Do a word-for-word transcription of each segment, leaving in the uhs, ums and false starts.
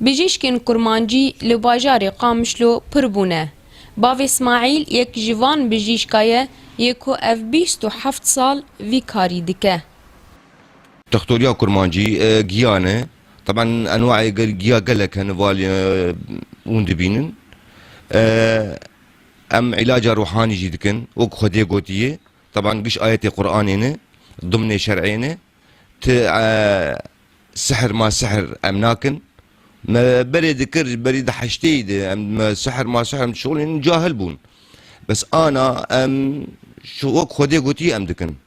Bijîşkên kurmancî li bajarê Qamişlo pir bûne. Bavê Smaîl yek ji van bijîşka ye yê ku ev bîst û heft sal vî karî dike. Textoriya kurmancî, e, giya ne. Teben enwaê gel-, giya gelek hene, valî, e, hûn dibînin. E, em îlaca ruhanî jî dikin, wek Xwedê gotiye. Teben giş ayetê Qur'anê ne, dimnê şer'ê ne. Ti, e, sihir ma sihir em nakin. Me berê dikir, berî di heştê de em, me sihir ma sihir em dişixulînin, cahil bûn. Bes ana em şu wek Xwedê gotiye em dikin.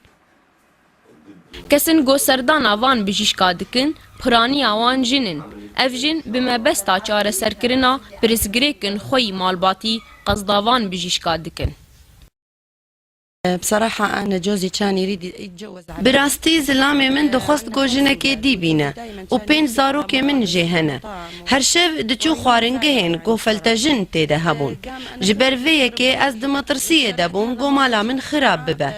Kesin ku serdana van bijîşka dikin, piraniya wan jin in. Ev jin bi mebesta çareserkirina pirsgirêkin xwe yî malbatî qesda van bijîşka dikin. بصراحة أنا جوزي كان يريد يتجوز على Bi rastî zilamê min dixwest ku jinekê dî bîne û pênc zarokê min jê hene. Her şev diçû xwaringehên ku feltejin tê de hebûn. Ji ber vê yekê ez di metirsiyê de bûm ku mala min xirab bibe.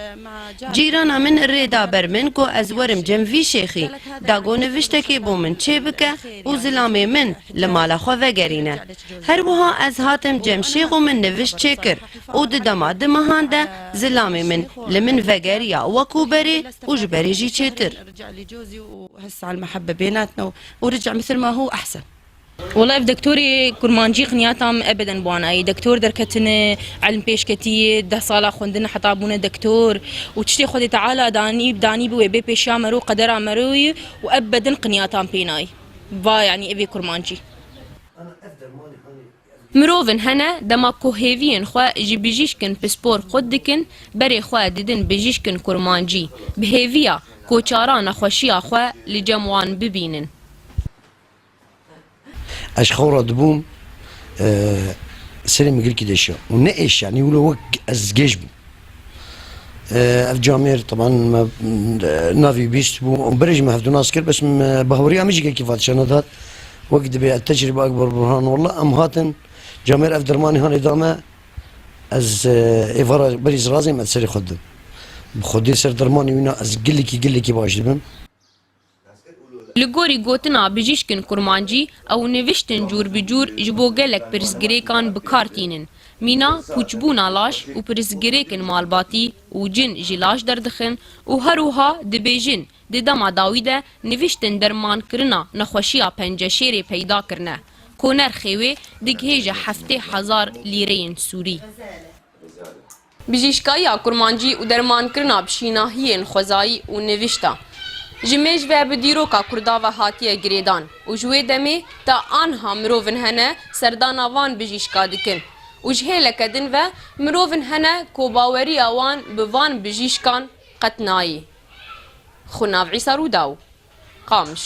Cîrana min rê da ber min ku ez werim cem vî şêxî, da ku niviştekê bo min çêbike û zilamê min li mala xwe vegerîne. Her wiha ez hatim cem şêx û min nivişt çêkir û di dema du mehan de zilamê min li min vegeriya wekû berê û ji berê jî çêtir. رجع لي جوزي وهسه على المحبة بيناتنا و-، ورجع مثل ما هو أحسن. Wela ev doktorê kurmancî qiniyata min ebeden bi wan ayî. Doktor derketine, elm pêşketiyê, deh sala xwendin heta bûne doktor û tiştê Xwedê Teala danî, danî bi wê bê pêşiya mero, qedera meroyî û ebeden qiniyata min pê nayî. Va, yanî evê kurmancî. Mirovin hene dema ku hêviyên xwe ji bijîşkin pispor xurt dikin, berê xwe didin bijîşkin kurmancî, bi hêviya ku çara nexweşiya xwe li cem wan bibînin. Ez ji xew re dibûm, e, serê min gelkî deşiya û ne êş, yanî wilo wek ez gêj bûm. E, ev camêr, teban, me, e, navî bîst bû û berê jî me hevdu nas kir, bes me bahweriya min jî gelkî vatişa nedat. Wek dibê, El Tecrîbe Ekber Burhan, wela em hatin, camêr ev dermanê hanê da me, ez, e, êvara berî zirazê me serê xwe didim. Bi Xwedê ser dermanê wîna ez gelekî, gelekî baş dibim. Li gorî gotina bijîşkin kurmancî, ew niviştin cûr bi cûr ji bo gelek pirsgirêkan bi kar tînin. Mîna pûçbûna laş û pirsgirêkin malbatî û cin ji laş derdixin û her wiha dibêjin, di dema dawî de niviştin dermankirina nexweşiya penceşêrê peyda kirine, ku nerxê wê digihêje heftê hezar lîreyên sûrî. Bijîşkayiya kurmancî û dermankirina bi şînahiyên xwezayî û nivîşta ji mêj ve bi dîroka Kurda ve hatiye girêdan û ji wê demê ta anha mirovin hene serdana van bijîşka dikin û ji hêleke din ve mirovin hene ku baweriya wan bi van bijîşkan qet nayî. Xunav Îsa Rûdaw, Qamiş.